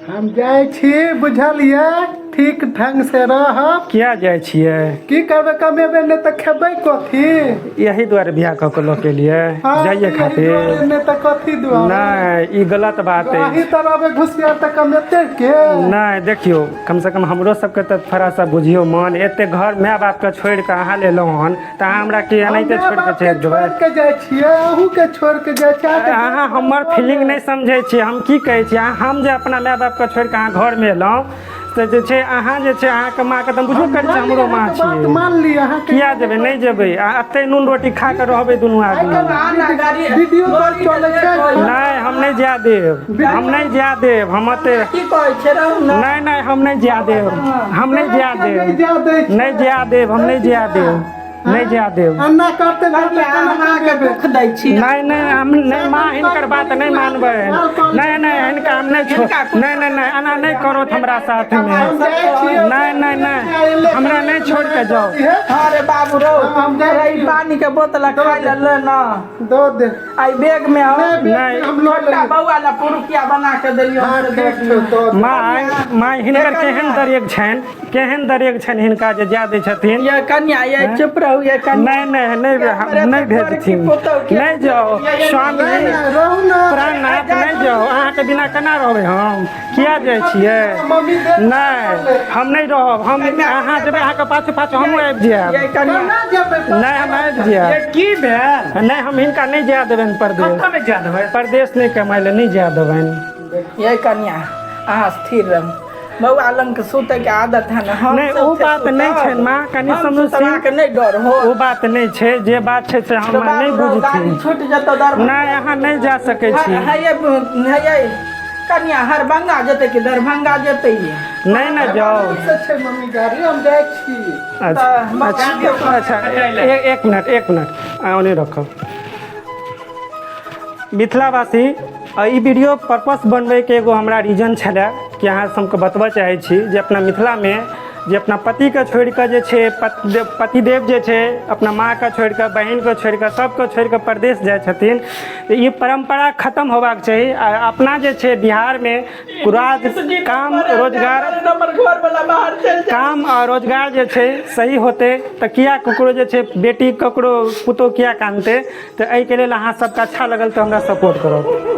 हम जाइ छी, बुझलियै? ठीक ढंग से रहब। किया जाइ छियै? की करबै, कमेबै नहि तऽ खेबै कथी? यही दुआरे बियाह कऽ के लऽ के एलियै? हाँ, जाइए यही खातिर? दुआरे नहि तऽ कथी दुआरे? नहि, ई गलत बात अही अछि। तऽ रहबै घुसियार तऽ कमेतै के? नहि, देखियौ, कमसँ कम हमरो सबके तऽ थोड़ा सा बुझियौ मन। एते घर माय बापके छोड़ि कऽ अहाँ लेलहुँ हन, तऽ अहाँ हमरा की हम एनाहिते माय छोड़ि कऽ बापके चलि जेबै? छोड़ि के जाइ छियै, अहूँके छोड़ि के जाइ छियै, अहाँके अहाँ हमर फीलिंग नहि समझै छियै। हम की कहै छी अहाँ, हम जे अपना माय बापके छोड़ि कऽ अहाँ घरमे एलहुँ तऽ जे छै अहाँ जे छै अहाँके माँके तऽ हम बुझबे करै छी, मान ली, हमरो माँ अहाँके बात छियै। मान ली अहाँके। किया जेबै? नहि जेबै। आ एतै नून रोटी खा कऽ रहबै दुनू आदमी। वीडियो कॉल चलै छै। नहि, हम नहि जाय देब, हम नहि जाय देब, हम एतै। की कहै छै, रहू ने। नहि नहि, हम नहि जाय देब, हम नहि जाय नहि देब। जा दै छै। नहि जाय देब, हम नहि जाय देब, नहि जाय देब। अन्ना करते नहि तऽ कनिया, केना अहाँके कमेबै? दुख दै छी। नहि नहि, हम नहि माँ, हिनकर बात नहि मानबै। नहि नहि, हिनका हम नहि छोड़। नहि नहि नहि, एना नहि करो हमरा साथमे। हम जाइ छियै। नहि नहि नहि, हमरा नहि छोड़ के जाउ। हाँ रे बाबू रौ, हम जाइ रे, छी। पानी के बोतल खाइ ले ले ना। दऽ दे। आई बैग में हो। नहि, नहि। हम लऽ छोटका लेबै। बौआ ला पुरुकिया बना के देलियौ। हाँ, से दऽ ठीक छौ, दियौ। दऽ दे। माँ माँ, हिनकर केहन दरेग छनि, केहन दरेग छनि हिनका जे जा दै छथिन। ये कन्या, ये चुप रहू ये कन्या। नहि नहि नहि, हम नहि भेजथिन, नहि जाउ स्वामी। नहि नहि, रहू ने। प्राणनाथ, नहि जाउ। अहाँके बिना केना रहबै हम? किया जाइ छियै? मम्मी देख। नहि, हम नहि रहब। हम अहाँ जेबै, अहाँके पाछू पाछू हमहूँ आबि जायब। ये कन्या। केना जेबै? नहि, हम आबि जायब। की भेल? नहि, हम हिनका नहि जाय देबनि परदेश। कतऽ नहि जाय देबै? परदेश नहि कमाइ लए नहि जाय देबनि। ये कन्या, अहाँ स्थिर रहू। बौआ लंग के सुतै के आदत है ने हम। नहि, ओ बात नहि छै माँ, कनि हम समझ। सुतब, अहाँके नहि डर हो? ओ बात नहि छै, जे बात छै से तऽ हमरा नहि बाबू रौ, गाड़ी बुझथिन। छूटि जेतौ दरभंगा। नहि, अहाँ नहि जा सकै छी। हे हे कन्या, हरभंगा जेतै कि दरभंगा जेतै ये? नहि नहि, जाउ। से छै मम्मी गाड़ी, हम जाइ छी। अच्छा अच्छा अच्छा, एक मिनट, एक मिनट, ओने रखब। मिथिलावासी, ई वीडियो पर्पस बनबैके एगो हमरा रीजन छलै कि अहाँ सबके बतबऽ चाहै छी जे अपना मिथिलामे जे अपना पतिके छोड़िकऽ जे छै पतिदेव जे छै अपना माँके छोड़िकऽ, बहिनके छोड़िकऽ, सबके छोड़िकऽ परदेश जाइ छथिन, तऽ ई परम्परा खतम होबाक चाही। आ अपना जे छै बिहारमे काम रोजगार, हमर घर वाला बाहर चलि जाय। काम आ रोजगार जे छै सही होतै तऽ किया ककरो जे छै बेटी, ककरो पुतोह किया कानतै? तऽ एहिके लेल अहाँ सबके अच्छा लगल तऽ हमरा सपोर्ट करब।